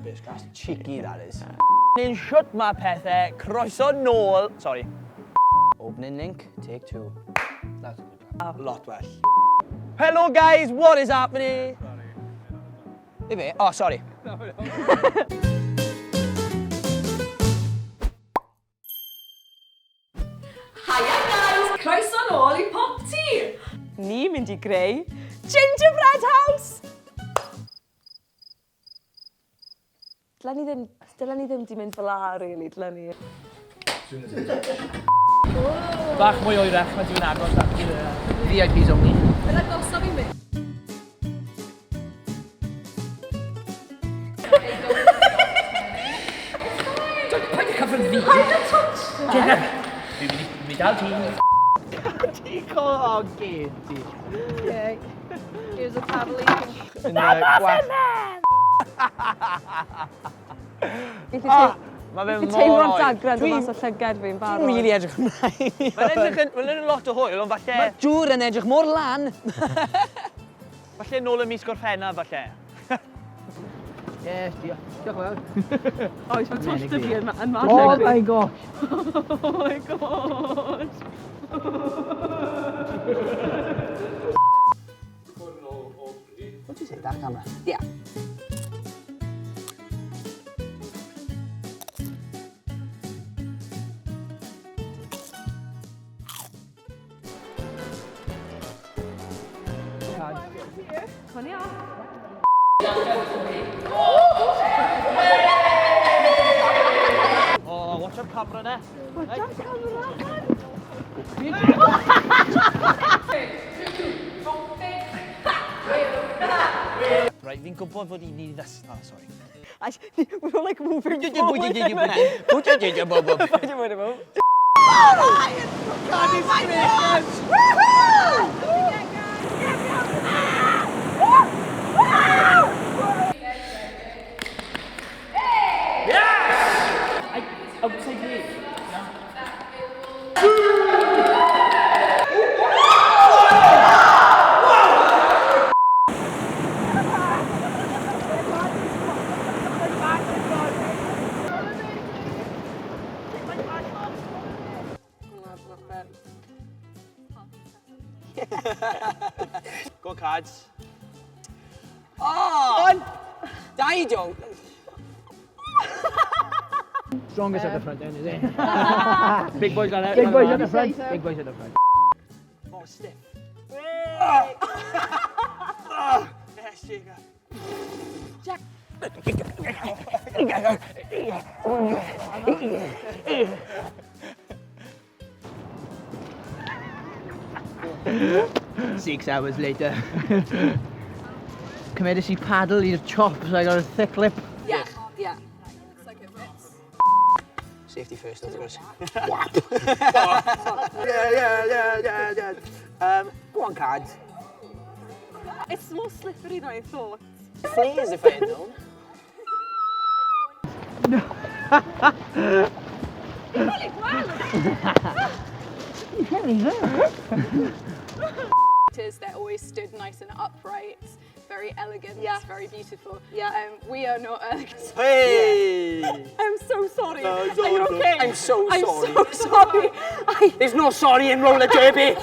Rubbish, that's cheeky that is. Ni'n shwt ma pethe, croeso nôl, sorry. Opening link, take two. That's a good one. Lot well. Hello guys, what is happening? Ife? Oh, sorry. Hiya guys! Croeso nôl i Popty! Ni mynd i greu Gingerbread House! Dylen ni ddim, dylen ni ddim di mynd fel la, really, dylen ni. Bach mwy oerach, mae dwi'n agos at VIPs only. Fel agosa fi'n mynd. Paid â cyffwrdd fi! Paid â touch! Fi'n mynd i mynd i dal ti. Ti co o gyd ti. Okay. Here's a paddle Na, Ah, Mae fe mor Teimlo'r oer. dagrau yn dod mas o llygad fi'n barod. Dwi'n really edrych ymlaen. Mae'n edrych yn, mae'n edrych lot o hwyl, ond falle... Mae'r dŵr yn edrych mor lan. Falle nôl ym mis Gorffennaf, falle. Yes, diolch. Diolch yn fawr. Oes, mae twll dy fi yn yn Oh my gosh. Oh my gosh. What do you say, that camera? Yeah. Oh, watch out camera ne. Watch out camera. Right, fi'n gwybod fod i ni ddys... Oh, sorry. I, we're all like moving forward. Oh my god! Yes! I, outside me. Go cards. Oh! Daido! Strongest at the front end, is it? Big boys on it. Big boys at the front. Big boys at the front. Oh, stiff. Yes, Jacob. Six hours later. Cymeres i paddle i'r chops, I got a thick lip. Yeah, yeah. Safety first, of course. Whap. Yeah. Go on, cards. It's more slippery than I thought. Flares if I had known. They're always stood nice and upright, very elegant, Yes. very beautiful. Yeah. We are not elegant. Hey! I'm so sorry. No, it's Are you all good. okay? I'm so I'm sorry. so sorry. I, There's no sorry in roller derby.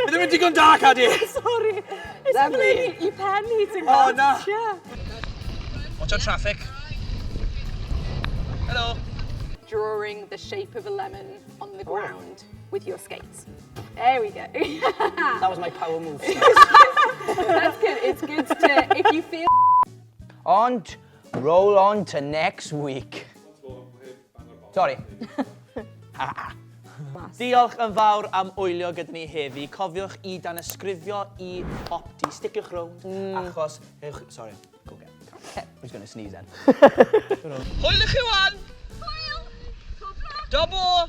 Bydd yn mynd digon da, Cadi. sorry. It's Lovely. really i pen hi ti'n Oh, na. Yeah. Watch out traffic. Hello. Drawing the shape of a lemon on the ground with your skates. There we go. That was my power move. That's good. It's good to, if you feel Ond, roll on to next week. Sorry. Diolch yn fawr am wylio gyda ni heddi. Cofiwch i danysgrifio i Popty. Sticiwch rownd, achos... Sorry, go get. Who's going to sneeze then? Hwyl i chi wan! Hwyl! Double!